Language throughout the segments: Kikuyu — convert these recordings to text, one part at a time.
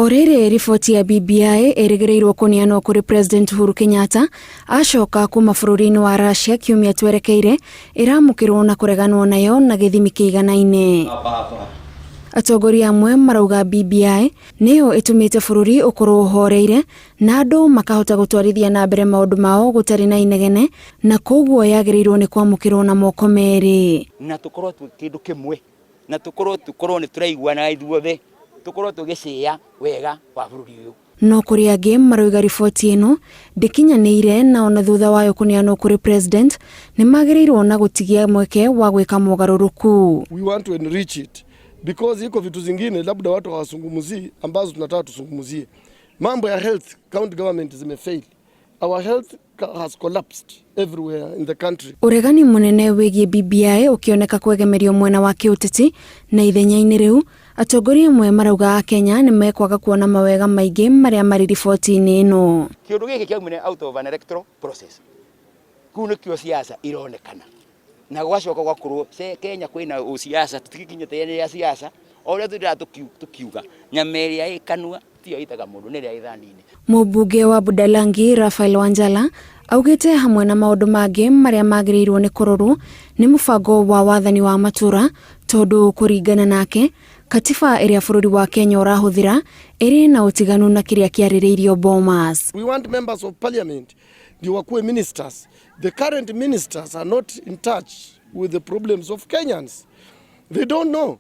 O rĩrĩ riboti ya BBI ĩrĩgĩrĩirwo kũneanwo kũrĩ President Uhuru Kenyatta acoka kuma bũrũri-inĩ wa Russia kiumia twerekeire, ĩramũkĩrwo na kũreganwo nayo na gĩthimi kĩiganaine. Atongoria amwe marauga BBI nĩyo ĩtũmĩte bũrũri ũkorwo ũhoreire na andũ makahota gũtwarithia na mbere maũndũ mao gũtarĩ na inegene na koguo yagĩrĩirwo nĩ kwamũkĩrwo na moko merĩ. Na tũkorwo twĩ kĩndũ kĩmwe na tũkorwo tũkorwo nĩ tũraiguana ithuothe, tũkorwo tũgĩcĩa wega wa bũrũri ũyũ. No kũrĩ angĩ maroiga riboti ĩno ndĩkinyanĩire na ona thutha wayo kũneanwo kũrĩ president nĩmagĩrĩirwo na gũtigia mweke wa gwĩka mogarũrũku. We want to enrich it because iko vitu zingine labda watu hawazungumzii ambazo tunataka tuzungumzie. Mambo ya health, county government zimefail. Our health has collapsed everywhere in the country. Ũregani mũnene wĩgiĩ BBI ũkĩoneka kwegemerio mwena wa kĩũteti na ithenya-inĩ rĩu atongoria amwe marauga Akenya nĩ mekwaga kuona mawega maingĩ marĩa marĩ riboti-inĩ ĩno. Kĩũndũ gĩkĩ kĩaumire out of an electoral process. Kũu nĩkĩo siasa ironekana. Na gwacoka gwakorwo Kenya kwĩna ũsiasa, tũtikinyĩte ya siasa, o ũrĩa tũthiaga tũkiuga nyama ĩrĩa ĩ kanua tiyo ĩtaga mũndũ, nĩ ĩrĩa ĩ thani-inĩ. Mũmbunge wa Budalangi Raphael Wanjala augĩte hamwe na maũndũ mangĩ marĩa magĩrĩirwo nĩ kũrorwo nĩ mũbango wa wathani wa matũra tondũ kũringana nake katiba ĩrĩa bũrũri wa Kenya ũrahũthĩra ĩrĩ na ũtiganu na kĩrĩa kĩarĩrĩirio Bomas. We want members of parliament ndio wakuwe ministers. The current ministers are not in touch with the problems of Kenyans. They don't know.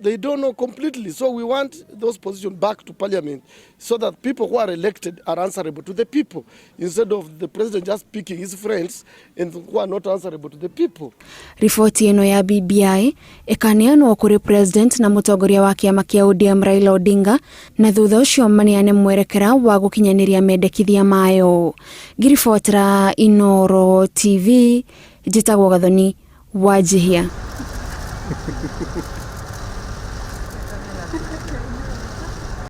They don't know completely. So we want those positions back to parliament so that people who are elected are answerable to the people instead of the president just picking his friends and who are not answerable to the people. Riboti ĩno ya BBI ĩkaneanwo kũrĩ president na mũtongoria wa kĩama kĩa ODM Raila Odinga na thutha ũcio maneane mwerekera wa gũkinyanĩria mendekithia mayo. Ngĩribotera Inooro TV, njĩtagwo Gathoni Wanjihia.